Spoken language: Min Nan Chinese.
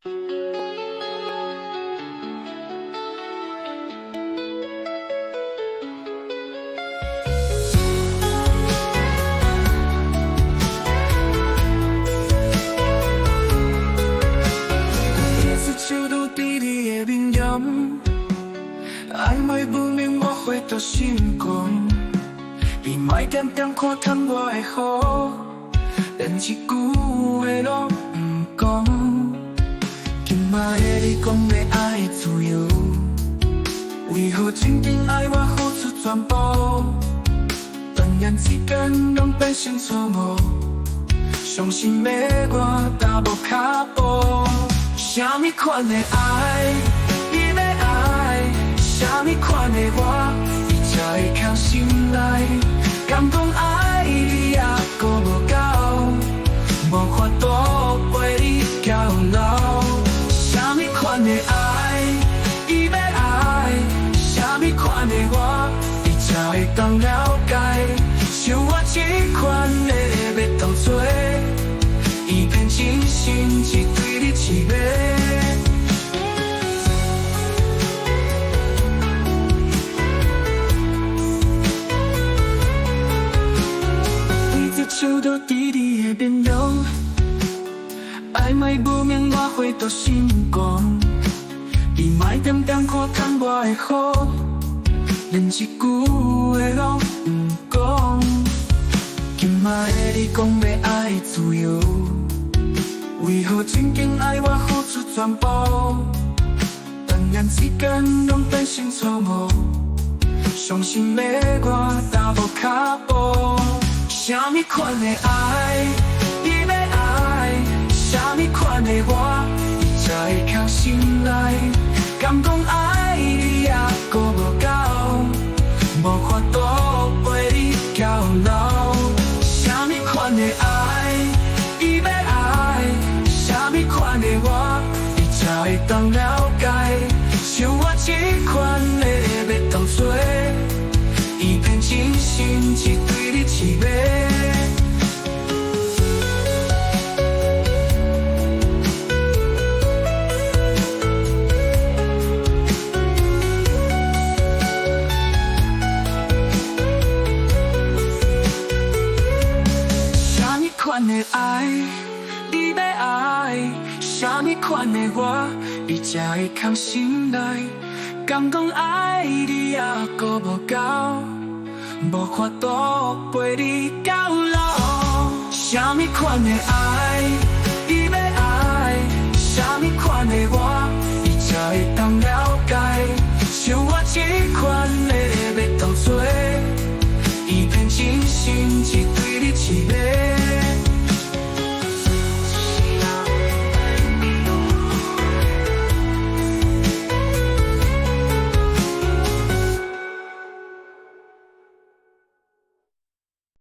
第一次手拄佇你的面頰，愛莫無明，我回到心肝。你莫點點看淡我的好，連一句話攏毋講。今仔的你講欲愛自由，為何真正愛我付出全部？轉眼之間攏變成錯誤，傷心的我踏無跤步。啥物款的愛，你欲愛？啥物款的我，你才會藏心內？敢講愛你猶閣無夠，無法度陪你到老。啥物款的愛，你欲愛？啥物款的我，你才會當了解？像我這款的欲當做，伊變真心只對你一个。第一次手拄佇你的面頰，愛莫無明，我回到心肝。你莫點點看淡我的好，連一句話攏毋講。今仔的你講欲愛自由，為何真經愛我付出全部？轉眼之間攏變成錯誤，傷心的我踏無跤步。啥物款的愛，你欲愛？啥物款的我，你才會藏心內？敢講愛你猶閣無夠，無法度陪你到老。啥物款的愛，你欲愛？啥物款的我，你才會當了解？像我這款的欲當做，伊變真心只對你一个。啥物款的愛，你欲愛？啥物款的我，你才會藏心內？敢講愛你猶閣無夠，無法度陪你到老。啥物款的愛，